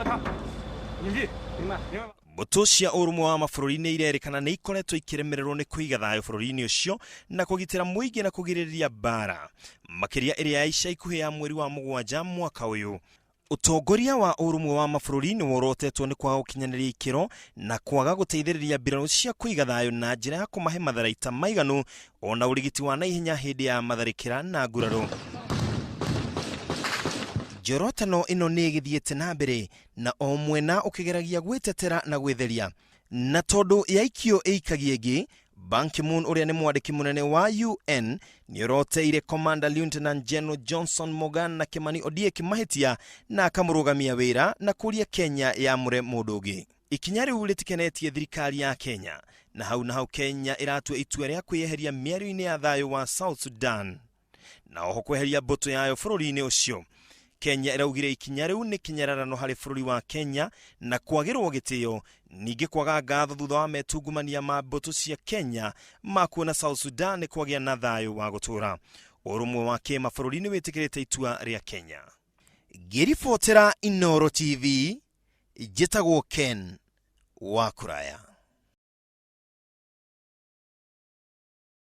和他隐蔽，明白？明白。 Mbũtũ cia ũrũmwe wa mabũrũri nĩ irerĩkana nĩ ikoretwo ikĩremererwo nĩ kũiga thayũ bũrũri-inĩ ũcio na kũgitĩra mũingĩ na kũgirĩrĩria mbara, makĩria ĩrĩa ya ica ikuhĩ ya mweri wa 7 mwaka ũyũ. Ũtongoria wa ũrũmwe wa mabũrũri nĩ worotetwo nĩ kwaga gũkinyanĩria ikĩro na kwaga gũteithĩrĩria mbirarũ cia kũiga thayũ na njĩra ya kũmahe matharaita maiganu ona ũrigiti wa naihenya hĩndĩ ya matharĩkĩra na nguraro. Njorotano ĩno nĩ ĩgĩthiĩte na mbere na o mwena ũkĩgeragia gwĩtetera na gwĩtheria, na tondũ yaikio ĩikagia ĩngĩ. Ban Ki-moon, ũrĩa nĩ mwandĩki mũnene wa UN, nĩ oroteire Commander Lieutenant General Johnson Morgan na Kimani Ondiek mahĩtia na akamũrũgamia wĩra na kũria Kenya yamũre mũndũ ũngĩ. Ikinya rĩu rĩtikenetie thirikari ya Kenya, na hau na hau Kenya ĩratua itua rĩa kwĩyeheria mĩario-inĩ ya thayũ wa South Sudan na oho kweheria mbũtũ yayo bũrũri-inĩ ũcio. Kenya ĩraugire ikinya rĩu nĩ kĩnyararano harĩ bũrũri wa Kenya na kwagĩrwo gĩtĩo, ningĩ kwaga ngatho thutha wa metungumania ma mbũtũ cia Kenya ma kuona South Sudan nĩ kwagĩa na thayũ wa gũtũra. Ũrũmwe wa kĩmabũrũri nĩ wĩtĩkĩrĩte itua rĩa Kenya. Ngĩribotera Inooro TV, njĩtagwo Ken wa Kũraya.